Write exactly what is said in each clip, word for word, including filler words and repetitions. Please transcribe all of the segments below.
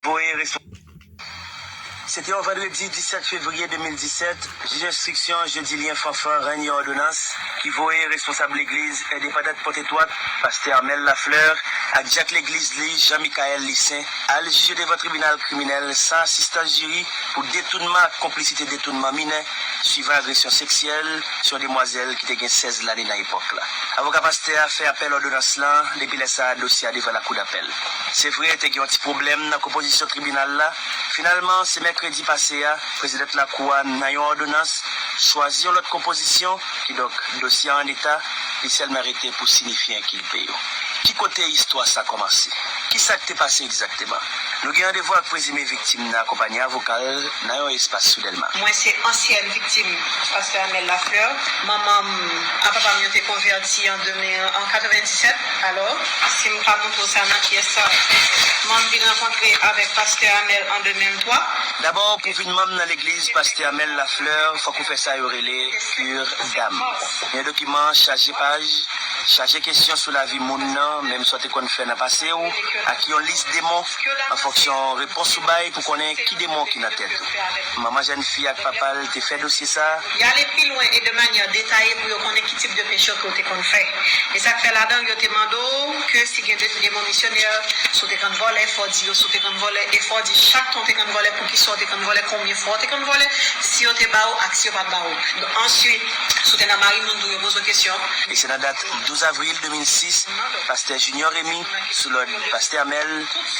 voye respon- Se te yon vandredi disèt fevriye de mil disèt, jij enstriksyon Jedilyen Fanfan rann yon òdonans ki voye responsab legliz endepandant Pòtetwòt, pastè Armel Lafleur, ak dyak legliz li, Jean Michael Lissaint, al jije devan tribinal kriminèl san asistans jiri pou detounman ak konplisite detounman minè, swivan agresyon seksyèl sou yon demwazèl ki te gen sèz lane nan epòk la. Avoka pastè a fè apèl òdonans lan, depi lè sa a, dosye a devan lakou dapèl. Se vre, te gen yon ti pwoblèm nan konpozisyon tribinal la. Finalman, se mèkredi pase a, prezidant lakou a, nan yon òdonans, chwazi yon lòt konpozisyon, kidonk, dosye a an eta, li sèlman rete pou sinifye enkilpe yo. Ki kote istwa sa kòmanse? Ki sa k te pase egzakteman? Nou gen randevou ak prezime viktim nan akonpanye avoka l nan yon espas sou Dèlma. Mwen se ansyèn viktim pastè Armel Lafleur. Manman m ak papa m yo te konvèti an de mil, an katrevenndisèt. Alò, si m ka montre w sa nan pyès sa, mwen m vin rankontre avèk pastè Armel an de mil twa. Dabò, pou w vin manm nan legliz pastè Armel Lafleur, fòk ou fè sa yo rele cure d'âme. Yon dokiman chaje paj, chaje kesyon sou lavi moun nan, menm sa w te konn fè nan pase w, ak yon lis demon, an fonksyon repons ou bay pou konnen ki demon ki nan tèt ou. Manman jèn fi ak papa l te fè dosye sa a. Y ale pi lwen e de manyè detaye pou yo konnen ki tip de peche ke w te konn fè. E sa k fè ladan l, yo te mande w ke si gen de demon misyonè, si w te konn vòlè, fò w di yo, si w te konn vòlè, e fò w di chak tan w te konn vòlè, poukisa w te konn vòlè, konbyen fwa w te konn vòlè, si yo te ba w ak si yo pa t ba w. Answit, si w te nan mari moun tou, yo poze w kesyon. E se nan dat douz avril de mil sis, pastè Junior Remy, sou lòd pastè Armel,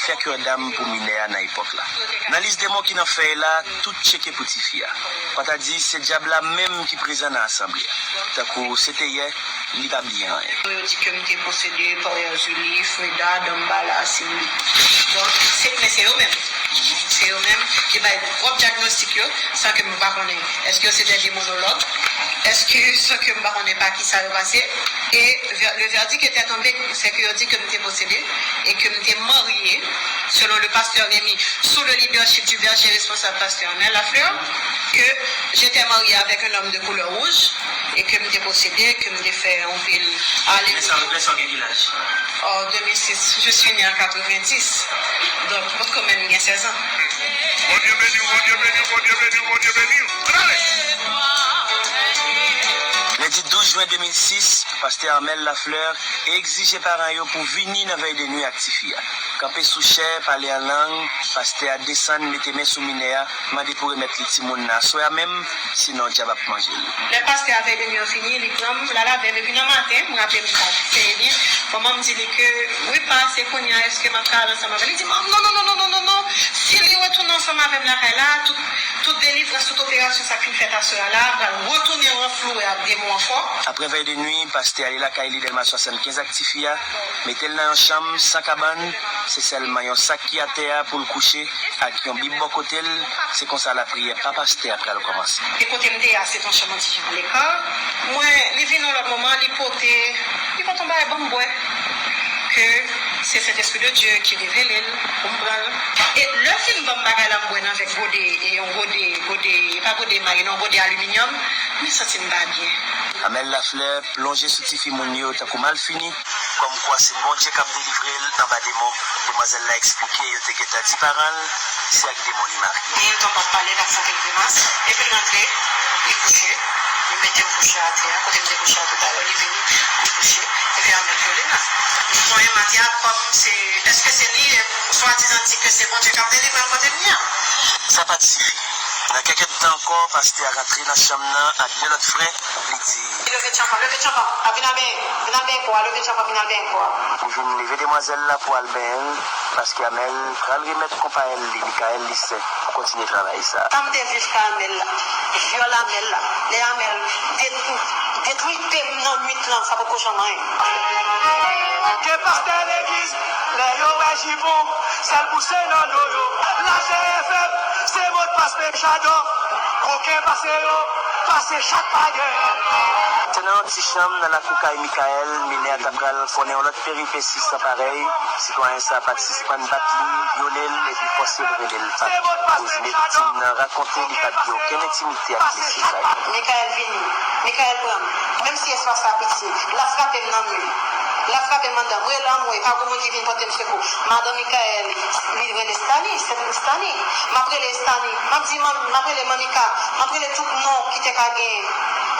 fè cure d'âme pou minè a nan epòk la. Nan lis demon ki nan fèy la, tout tcheke pou tifi a. Fò ta di, se dyab la menm ki prezan nan asanble a. Tankou se te yè, li pa bliye anyen. Yo di ke m te posede pa Erzulie, Freda, Dambala, Cindy. Donk, se, men se yo menm. Se yo menm ki bay pwòp dyagnostik yo, san ke m pa konnen èske yo se de demonològ, èske, san ke m pa konnen pa ki sa yo pase. E vè- le verdict était tombé, c'est que yo di ke m te posede e ke m te marye, selon le pasteur Remy, sous le leadership du berger responsable pasteur Armel Lafleur, que j'étais mariée avec un homme de couleur rouge et que m te posede, ke m te fè anpil ale. Lè sa, lè sa w gen ki laj? En deux mille six, je suis née en quatre-vingt-dix. Donk, mwen kanmenm gen sèz an. Bondye beni w, Bondye beni w, Bondye beni w, Bondye beni w. Ann ale! Lendi douz jen de mil sis, pastè Armel Lafleur egzije paran yo pou vini nan vèy de nwi ak tifi a. Kanpe sou chè, pale an lang, pastè a desann, mete men sou minè a, mande pou remèt li timoun nan aswè a menm, sinon dyab ap manje l. Lè pastè a vèy de nwi an fini, li pran m, l al avè m, epi nan maten, m raple m sa trè byen, manman m di li ke, wi pa, se kounye a, èske m ap ka al ansanm avè l? Li di, non, non, non, non, non, non, non, non, si li retounen ansanm avè m lakay la, tout, tout delivrans, tout operasyon sa k fin fèt aswè a la, pral retounen ranflouwe ak demon ankò. Apre vèy de nwi, pastè ale lakay li Dèlma swasannkenz ak tifi a, mete l nan yon chanm san kabann, se sèlman yon sak ki atè a pou l kouche, ak yon bib bò kote l, se konsa lapriyè pa pastè a pral kòmanse. E kote m te ye a, se t yon chanm an ti jan lekò. Mwen, li vin yon lòt moman, li pote, li pote yon bagay ban m bwè, ke se Sentespri de Dye ki revele l pou m pran l. E lè l fin ban m bagay la, m bwè l avèk gode, e yon gode, gode, e pa gode emay, non, gode aliminyòm, mwen santi m pa byen. Amèl Laflè plonje sou tifi moun yo tankou malfini, kòmkwa se Bondye k ap delivre l anba demon. Demwazèl la eksplike yo te gentan di paran l se ak demon li marye. Li gentan p ap pale, l ap fè kèk grimas, epi l rantre, li kouche. Li mete m kouche atè a, kote m te kouche a toutalè, li vini, li kouche, epi Amèl vyole m la. Li konyen m atè a kòm se, èske se li, swadizan di ke se Bondye k ap delivre m kote m ye a. Sa pa t sifi. Nan kèk èdtan ankò, pastè a rantre nan chanm nan ak de lòt frè, li di. Leve tchanpan, leve tchanpan, a vin al benyen, vin al benyen kò a, leve tchanpan, vin al benyen kò a. Pou vin leve demwazèl la pou al benyen l, pastè Amèl pral remèt konpayèl li, Mikaèl Lisè, pou kontinye travay sa. Sa m te viv ka Amèl la, vyòl Amèl la, lè Amèl detwi, detwi pe m nan nwit lan, sa poko janm anyen. Gen pastè legliz, lè yo wè jipon, sèl pou se nan do yo. Lajè fèb, se modpas pechadò. Koken pase yo, pase chak pa gen. Se nan yon ti chanm nan lakou kay Mikaèl, minè a ta pral konnen yon lòt peripesi san parèy. Sitwayen sa a pa t sispann bat li, vyole l, epi fòse l rele l pap. Koz viktim nan rakonte li pa t gen okenn entimite ak mesye sa yo. Mikaèl vini. Mikaèl pran m. Menm si espas la piti, l ap frape m nan mi. L ap frape m anndan. M rele anmwe, pa gen moun ki vin pote m sekou. Madan Mikaèl, li rele Stani, se Stani. M ap rele Stani. M ap di, m ap rele Manmika. M ap rele tout non ki te ka genyen.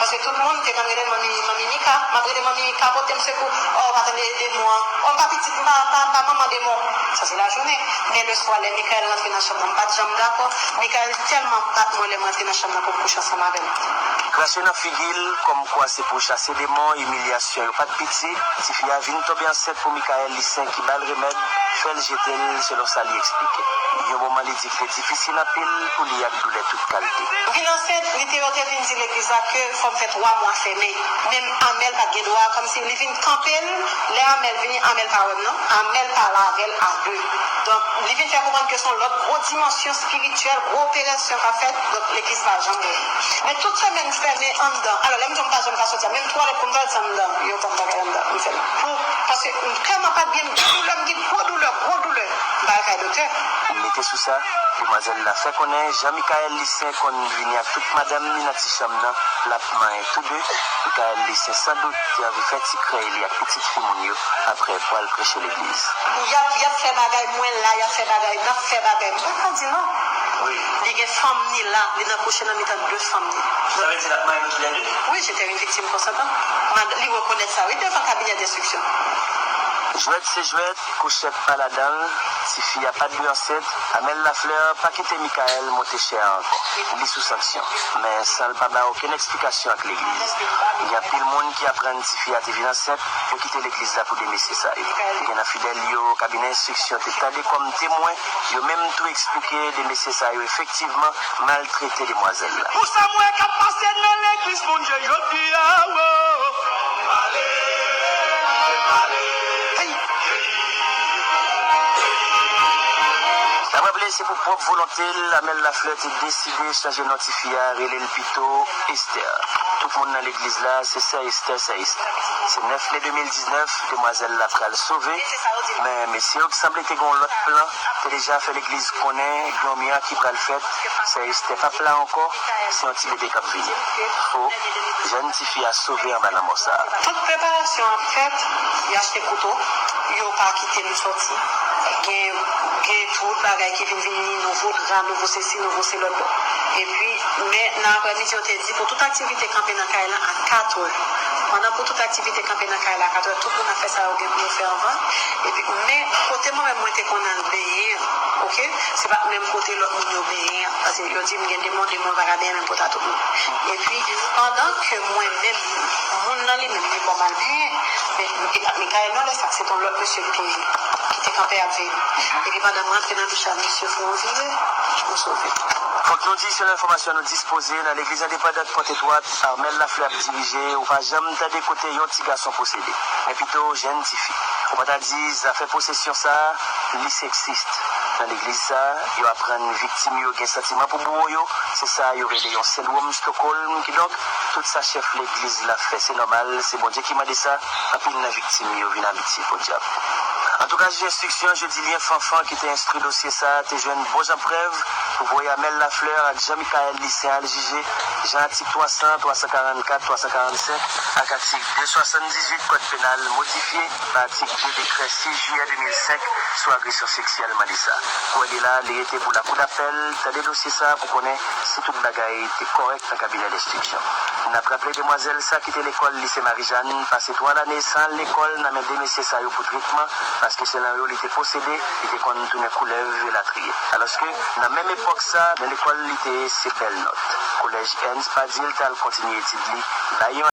Paske tout moun te konn rele m Manmi, Manmi Mika. M ap rele Manmi Mika pote m sekou. Oh, pa tande demon an. Oh, m pa pitit, m pa, pa, pa manman demon. Sa se lajounen. Men leswa, lè Mikaèl rantre nan chanm nan, m pa t janm dakò. Mikaèl tèlman bat mwen lè m rantre nan chanm nan pou m kouche ansanm avè l. Krache nan figi l, kòmkwa se pou chase demon, imilyasyon yo pa t piti. Tifi a vin tonbe ansent pou Mikaèl Lisen ki ba l remèd, fè l jete l, selon sa li eksplike. Yon moman li di ki te difisil anpil pou li ak doulè tout kalte. M vin ansent, li te, yo te vin di legliz la ke fò m fè twa mwa fèmen. Menm Amèl pa t gen dwa, kòmsi li vin kanpe l. Lè Amèl vini, Amèl pa wè m non. Amèl pale avè l a de. Donk, li vin fè konprann ke se yon lòt gwo dimansyon espirityèl, gwo operasyon k ap fèt, donk legliz pa janm ouvè. Men tout semèn fèmen anndan. Alò, lè m di w m pa janm ka soti a, menm twalèt pou m twalèt se anndan, yon bann bagay anndan, m fè l. Pou, paske kè m an pa t byen, m gen doulè, m gen gwo doulè, gwo doulè. M pa al kay doktè. Mete sou sa, demwazèl la fè konnen Jean Michael Lucien konn vini ak tout madanm li nan ti chanm nan, l ap manyen tou de. Michael Lucien sandout te anvi fè ti krèy li ak pitit fi moun yo, aprè pou al preche legliz. Y ap, y ap fè bagay, mwen la, y ap fè bagay, n ap fè bagay. M pa ka di non. Wi. Li gen fanm ni la, li nan kouche nan mitan de fanm ni. Sa vle di l ap manyen nou toulède? Wi, je te une victime consentante. Mad-, li rekonèt sa, wi, devan kabinè denstriksyon. Jwèt se jwèt, kouchèt pa ladan l, tifi a pa t dwe ansent, Amel Lafleur pa kite Michael monte chè a ankò. Li sou sanksyon. Men san l pa ba okenn eksplikasyon ak legliz. Gen anpil moun ki aprann tifi a te vin ansent, yo kite legliz la pou de mesye sa yo. Gen nan fidèl yo, kabinè enstriksyon te tande kòm temwen, yo menm tou eksplike de mesye sa yo efektivman maltrete demwazèl la. Pou sa m wè k ap pase nan legliz Bondye jodi a, wo. N ap raple, se pou pwòp volonte l, Amel Lafleur te deside chanje non tifi a, rele l pito Esther. Tout moun nan legliz la, se sè Esther, sè Esther. Se nèf me de mil diznèf, demwazèl la pral sove, men mesye yo ki sanble te gen yon lòt plan, te deja fè legliz konnen gen yon mirak ki pral fèt, sè Esther p ap la ankò, se yon ti bebe k ap vini. O, jèn tifi a sove anba lanmò sa a. Tout preparasyon ap fèt, y achte kouto, yo pa kite m sòti. Gen, gen tout bagay ki vin vini, nouvo dra, nouvo sesi, nouvo selòt. Epi, men nan aprèmidi, yo te di pou tout aktivite kanpe nan kay la a katrè. Pandan pou tout aktivite kanpe nan kay la a katrè, tout moun ap fè sa yo gen pou yo fè anvan. Epi, men kote mwen menm mwen te konn al benyen an, oke? Se pa menm kote lòt moun yo benyen an. Paske yo di m gen demon, demon pa ka benyen menm kote a tout moun. Epi, pandan ke mwen menm, moun nan li menm, li bon m al benyen, men e pa t Michael non, lè sa, se t yon lòt mesye ki te, ki te kanpe ap veye m. Epi pandan m rantre nan douch la, mesye fè yon vire, m sove. Fòk nou di, selon enfòmasyon nou dispoze, nan legliz endepandant Pwent Etwat, Amel Lafleur ap dirije, ou pa janm tande kote yon ti gason posede, men pito jèn tifi. Ou pa ta di zafè posesyon sa a, li seksis. Nan legliz sa a, yo aprann viktim yo gen santiman pou bouro yo, se sa yo rele yon sendwòm Stockholm. Kidonk, tout sa chèf legliz la fè, se nòmal, se Bondye ki mande sa, anpil nan viktim yo vin abitye podyab. Antouka, jij enstriksyon Jodilien Fanfan ki te enstwi dosye sa a te jwenn bon jan prèv pou voye Amel Lafleur ak Jean Michael Lucien al jije, jan atik twa san, twa san karannkat, twa san karannsenk ak atik de swasanndizuit Kòd Penal modifye pa atik de dekrè sis jiyè de mil senk sou agresyon seksyèl mande sa. Kou li la, li rete pou lakou dapèl tande dosye sa a pou konnen si tout bagay te kòrèk nan kabinè denstriksyon. N ap raple demwazèl sa kite lekòl Lise Marijàn, pase twa lane san al lekòl nan men de mesye sa yo pou tretman, paske selon yo li te posede, li te konn tounen koulèv, elatriye. Alòske, nan menm epòk sa, nan lekòl li te se bèl nòt. Kolèj Ernst Padil t al kontinye etid li, bay yon